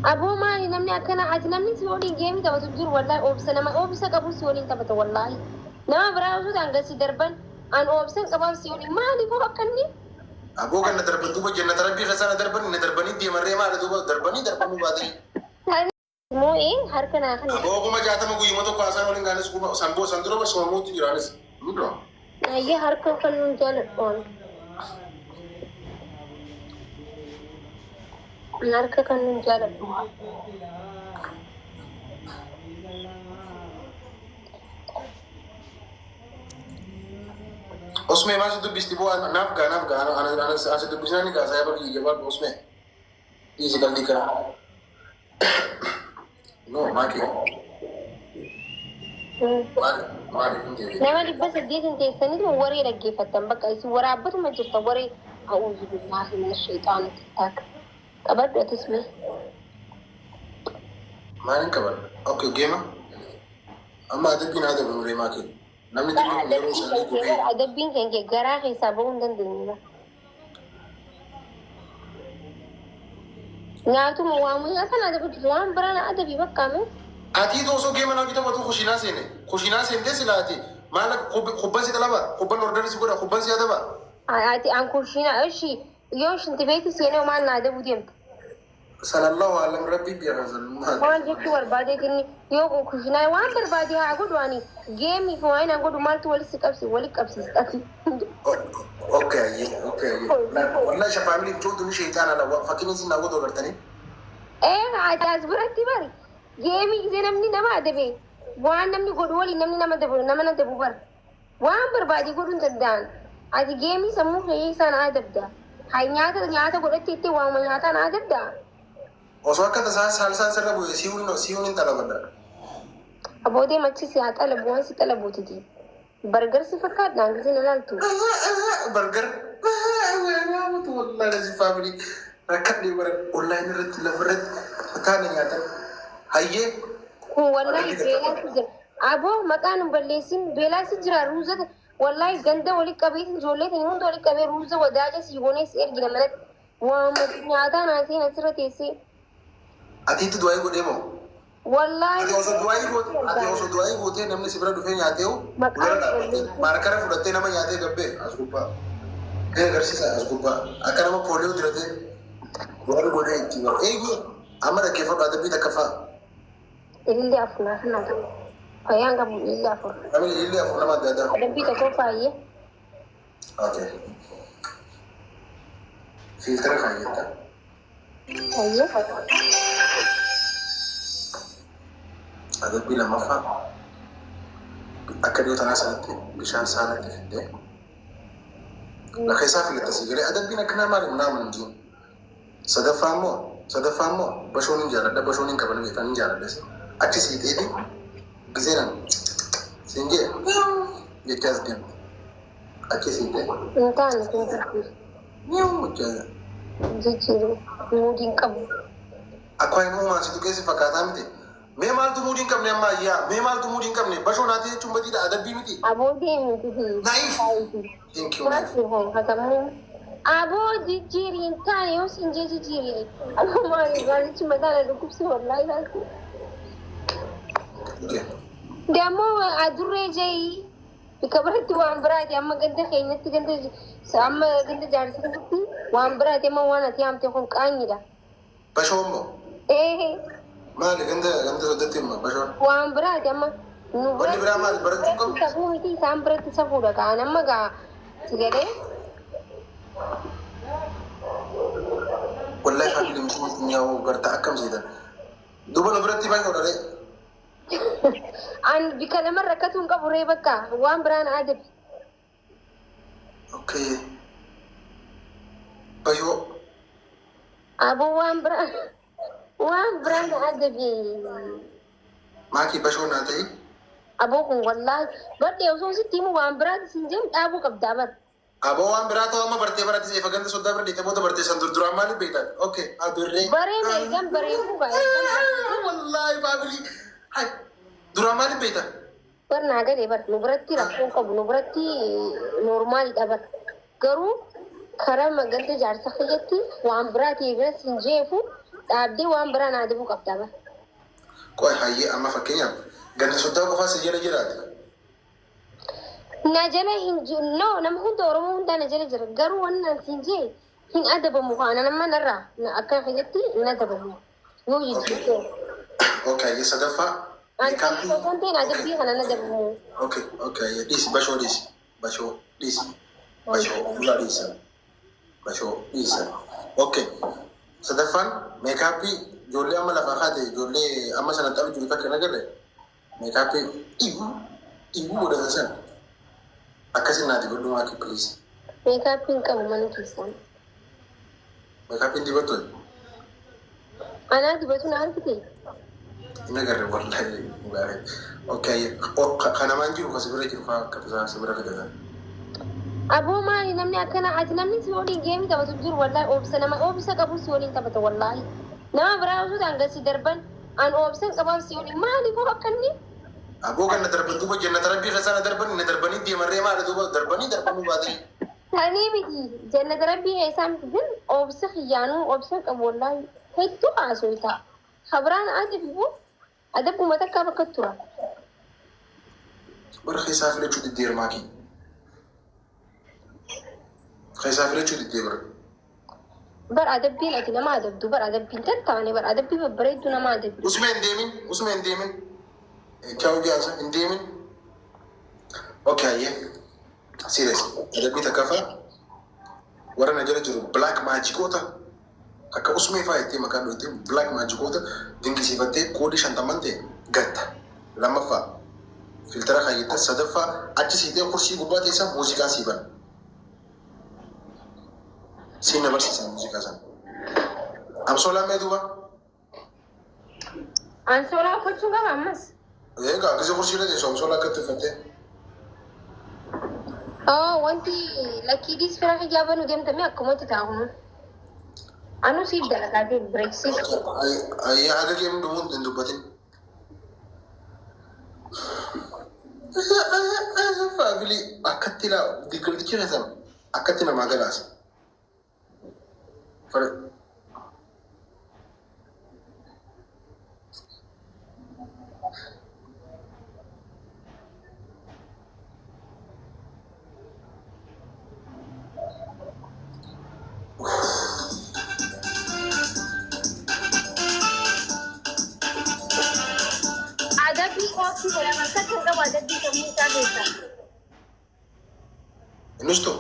Aboo maali namni akkana ati namni si waliin geemii taphatu hin jiru wallahi obsa nama obsa qabu si waliin taphata wallahi nama biraa osoo ta'an gad si darban an obsan qabaaf si waliin maali koo akka inni Aboo kan na darban duuba jannata rabbii keessaa na darban na darbanii deemarree maali duuba darbanii darbamuu baatanii. Moo'ee harka naa kanni. Aboo 60,000 guyyuma tokko haasaan waliin gaanis kuma san boo san dura bar soomamuutti jiraanis. Ni dura. Ayyee harka kannuun jaaladhu an. An harka kannuun jaaladhu. Osmee maal si dubbisti boo naaf gaa naaf gaa ana ana ana si dubbisnaan ni gaa saayaba kiyya jabaadhu osmee. Dhiisi qaldii kana. No, maaki. Maali maali hin deebiin. Nama 800 teessaniitu waree dhaggeeffattan bakka isin waraabbatuma jirta waree a'uuzu billaahi mina shayxaana tiktaak qabadhu atis mee. Maalin qabadha? Okay, geema. Amma adabbiin haa dabalu ree maaki. Namni Bara xiqqoo kun yeroo adabbiin isaanii kan kee gubee. bara adabbiin kan kee garaa keessaa ba'uu hin dandeenye bara. Nyaatuma waamu nyaata na adabu jirtu waan biraa na adabi bakka mee. Atii osoo geema naaf taphatu kushiinaa seene. Kushiinaa seentee sila ati maal kubban si xalaba kubban orderri si godha kubban si adaba. Ati an kushiinaa ishi yoo shintibeetii seenee maal na adabuu deemta. Salallahu alam rabbi beeka san. Waan jechuu barbaadeet inni yoo kushinaa waan barbaade haa godhu ani geemii fi waan an godhu maaltu walitti si qabsi walitti qabsiista ati. Okay ayyee okay ayyee. Wallahi sha family mucoon tuni shayxaana la fakkiin isin naa godhu agartanii. Ee ati as biratti bari geemii gisee namni nama adabe waan namni godhu waliin namni nama adabu nama na adabu bara. Waan barbaade godhuu hin danda'an. Ati geemii sammuu kee keessaa na adabda. Hay nyaata nyaata godhatte jettee waanuma nyaataa na adabdaa? Osoo akka tasaa saalsaan sirra bu'e si'uun si'uun hin xalabadha. Aboo deem achi si haa xalabu waan si xalabuutiti. Bargar si fakkaadha gisee na laaltu. Bargar. Wallahi si family rakkadhee bara online irratti lafa irratti taane nyaatan. Hayyee. Kun wallahi beelaa si jira. Aboo maqaa nun balleessin beelaa si jira ruuza wallahi ganda wali qabeetin ijoollee tani hunda wali qabee ruuza wadaaja sii goonee si ergina manatti waama nyaataa naa seen asirra teessee Atiitti du'aayii godhee moo? wallahi Ati osoo du'aayii goote ati osoo du'aayii gootee namni si bira dhufee nyaatee Maqaa ulara dhaabbattee balleessin. maarkara fudhattee nama nyaatee gabbee as gubbaa. Gahee agarsiisa as gubbaa. Akka nama pooliyoo diratee du'aayii godhee itti bara. Eegi amma dhaggeeffadhu adabbii takkaffaa. Ilillee afur naa kennaa ta'u. Fayyaan qabu ilillee afur. Namni ilillee afur nama adda addaa. Adabbii tokko faayyee. Okay. Filtera kaayyetta. Faayyee. Adabbii lammaffaa akka dhiyoo tanaa sanatti bishaan saalatti fiddee lafa isaa filatta sii galee adabbiin akkanaa maali naamun hin jiru. Sadaffaa immoo sadaffaa immoo bashoon hin jaaladha bashoon hin qaban beektan hin jaaladha achi siixeeti giseenan siin jee jechaa as deemte achi siixee Hin taane kun jijjiiru. miiw jechaa Jijjiiru. Muudiin qabu. Akka inni uumaan si tuqee si fakkaataa miti. Mee maaltu muudii hin qabne amma ayyaa mee maaltu muudii hin qabne bashoo naatii jechuun badiidha adabbii miti. Aboo deemiti. Naif. Thank you Naif. Maal hoo hasamuu. Aboo jijjiiri hin taane yoo siin jee jijjiiri. Aboo maali gaarichi mataa na dhukkubse wallaahi laatu. Okay. Dammoo adurree jee bika biratti waan biraati amma ganda keenyatti ganda amma ganda jaarsa keessatti waan biraati amma waan ati haamte kun qaanyidha. Bashoon moo? Ee Maali ganda ganda soddatti hima bashoon? waan biraati amma nu Wanni biraa maali barachuu biratti qabu? safuu miti isaan biratti safuudha kaan amma gaa si galee Wallahi family miti nyaa'u garta akkam seetan. Duuba nu biratti baay'ee odharee. An bika lama rakkatu hin qabu ree bakka waan biraan adabi. Okay. Bashoo. Aboo waan biraan waan biraan adabi. Maakii bashoo naa ta'i. Aboo kun wallaahi badhee osoo sitti himu waan biraati sin jedhu dhaabuu qabdaa bar. Aboo waan biraa ta'u amma bartee baratti seefa ganda soddaa bira deete booda bartee san dur duraan maaliif beektan? Okay. Adurree. Baree ergan bareedu gaa ergan bareedu. Wallahi family. Hai. Duraan maaliif beektan? Bar naa galee bar nu biratti rakkoon qabu nu biratti noormaalidha bar. Garuu karaa ganda jaarsa kiyyatti waan biraati eegala sin jeefu Dhaabdee waan biraa na adabuu qabdaa bara. Qoy, hayyee, amma fakkeenyaaf ganda soddaa qofaa si jala jiraate. Na jala hin jiru. No, nama hunda, Oromoo hundaa na jala jira. Garuu wannan siin jee hin adabamu kaana nama narraa akka kiyyatti hin adabamu. Yoo jijjiirte. Okay, hayyee, sadaffaa. Ani Makeup. osoo hin ta'in adabbii kana na adabamu. Okay, hayyee, dhiisi, bashoo dhiisi. Bashoo dhiisi. Bashoo dura dhiisa. Bashoo dhiisa. Okay. Sadaffaan makeup ijoollee amma lafaa kaate, ijoollee amma sana xalu jiru takka hin agarre, makeup dhiibuu dhiibuu godhatan sana. Akkasin naati godhu maaki, please. Makeup hin qabu mana keessaan. Makeupiin dibattu? Anaa dibatu na argite. Hin agarre wallahi, gaarii. Okay, kanamaan jiru kasi bira jiru fa'aa akka tasaa si bira fidatan. Aboo, maali namni akkana? Ati namni si waliin game taphatu jiru, wallahi obsa, nama obsa qabu si waliin taphata wallahi. Nama biraa osoo ta'an gasi darban, an obsan qabaaf si waliin maali koo akka inni? Aboo, kan na darban duuba jannata rabbii keessaa na darban, na darbanii deemarree, maali duuba darbanii darbanuu baatanii. Sanii miti, jannata rabbii keessaa miti, bin obsa kiyyaanuu obsa qabu wallahi, hedduu haasoo ta'a. Kabiraan adabu adabbuma takkaa bakka tura. Bara keessaa filachuu diddee maakii. Keessaa filachuu diddee bara. Bar adabbiin ati nama adabdu, bar adabbiin tattaane, bar adabbii babbareedduu nama adabdu. Usme hin deemin, usme hin deemin. Ciao jaasa hin deemin. Okay, hayyee. Serious. Adabbii takkaffaa, warra na jala jiru black magicoota akka usmee fa'aa itti maqaan dhoyte, black magicoota dinqisiifattee koodii 50 ta'e gatta. Lammaffaa, filter kaayyetta. Sadaffaa, achi siitee kursii gubbaa teessa, muuziqaa sii bana. Siin na barsiisa muuziqaa sana. Amsoolaa mee duuba? Ansoolaa uffachuu qaba ammas. Egaa gisee kursii irra teessu amsoolaa akkatti uffattee. Oh, wanti lakkiidis fira hijaaba nu deemtame akkumatti taa'u. Anu siif dalagaa deemu bireeksiif. Ayyaa, haga geemu dhumuun hin dubbatin. Family akkatti ilaa deeggartichi keessan akkatti namaa galaasa. Adabbii qophii godhama akka kan qabu adabbii sammuu isaa keessa. Innis ta'u.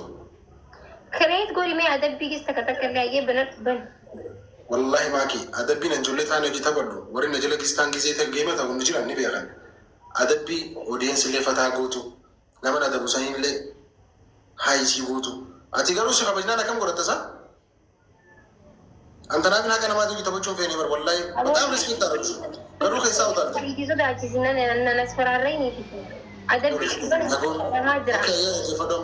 Kireet godhimee adabbii keessa takka takka illee ayyee bana ban. Wallahi maaki, adabbiin ijoollee taane hojii taphadhu, warri na jala gistaan gisee ta'e game ta'u ni jiran ni beekan. Adabbii audience illee fataa gootu, nama adabu sanillee haayisii gootu. Ati garuu si kabajnaan akkam godhatta isaa? Antanaaf haqa namaatiin hojii taphachuun feene bar, wallahi በጣም respect አደረግሽ, garuu keessaa utaalte. Itti sodaachisin nan as faraarree ni fiti. Adabbii bana namaa jira. Okay, jeffadham.